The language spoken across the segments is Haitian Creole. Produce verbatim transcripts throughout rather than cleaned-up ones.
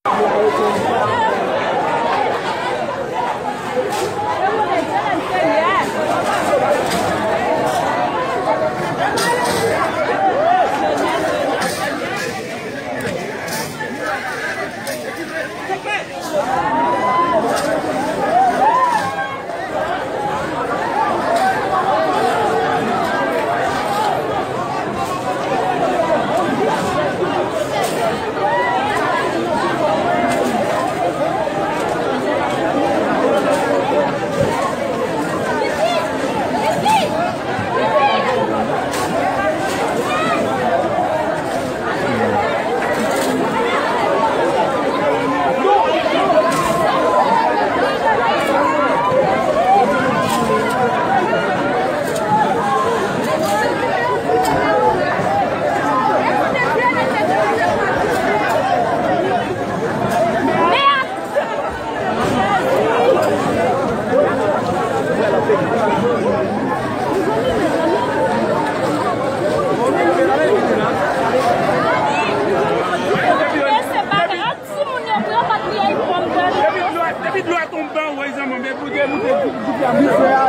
Depi dlo a, depi dlo a tonbe anwo, zanmi, men pou demoute dife a.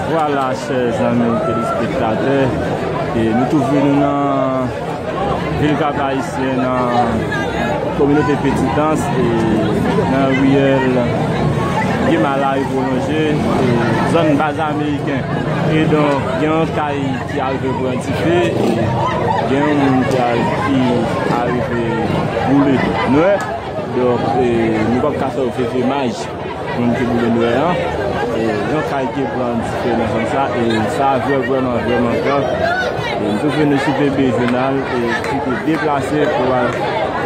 Vwala, chè zanmi telespektatè, e nou twouve nou nan vil Kap Ayisyen, nan kominote Petitans, e nan riyèl Gema Lari Pwolonje, e zòn Baz Ameriken. E donk, gen yon kay ki arive pran dife, e gen yon moun ki a-, ki arive boule nwè. Donk, e, nou p ap ka fè w veye imaj moun ki boule nwè an. E, yon kay ki pran dife nan zòn sa, e sa vrè-, vrèman, vrèman grav. E, nou tou vini sou V B Jounal, e, ki te deplase pou al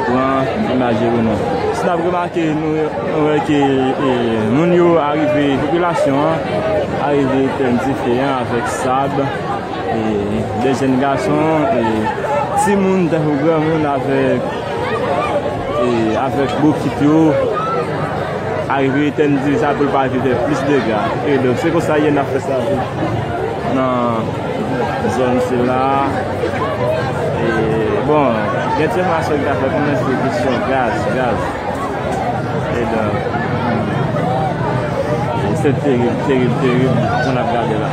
pran imaj yo nou. Si n ap remake, nou, nou wè ke, e, moun yo arive, popilasyon an arive etèn dife an avèk sab, e, de jèn gason, e, timoun tankou granmoun avèk, e, avèk bokit yo, arive etèn dife sa pou l pa rive fè plis dega. E donk, se konsa yè n ap fè sa tou nan zòn sila. E, bon, gen ti enfòmasyon ki ta fè konnen se kesyon gaz, gaz. E donk, se terib, terib, terib, pou n ap gade la.